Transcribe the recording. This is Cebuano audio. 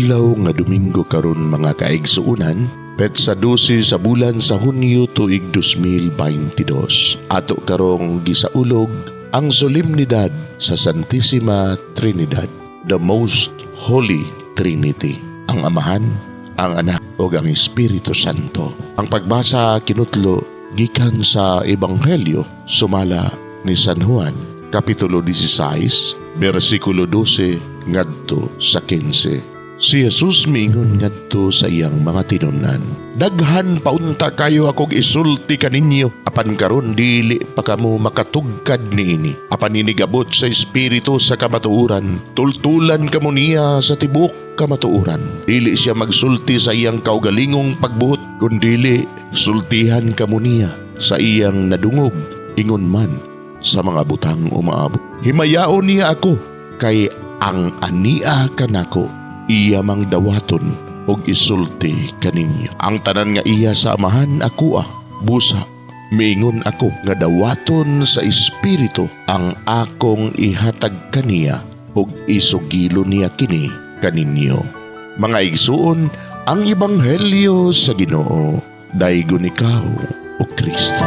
Adlaw nga Domingo karon, mga kaigsuonan, petsa 12 sa bulan sa Hunyo, tuig 2022. Ato karong gisaulog ang solemnidad sa Santissima Trinidad, the Most Holy Trinity, ang Amahan, ang Anak ug ang Espiritu Santo. Ang pagbasa kinutlo gikan sa Ebanghelyo sumala ni San Juan, Kapitulo 16, bersikulo 12 ngadto sa 15. Si Jesus miingon ngadto sa iyang mga tinun-an, "Daghan pa unta kayo akong isulti kaninyo, apan karon dili pa kamo makatugkad niini. Apan inigabot sa Espiritu sa kamatuoran, tultulan kamo niya sa tibuok kamatuoran. Dili siya magsulti sa iyang kaugalingong pagbuot, kundili sultihan kamo niya sa iyang nadungog, ingon man sa mga butang umaabot. Himayaon niya ako, kay ang ania kanako iya mang dawaton og isulti kaninyo. Ang tanan nga iya sa Amahan akoa. Busa miingon ako nga dawaton sa Espiritu ang akong ihatag kaniya ug isugilo niya kini kaninyo." Mga igsuon, ang ebanghelyo sa Ginoo. Daygon ikaw, o Kristo.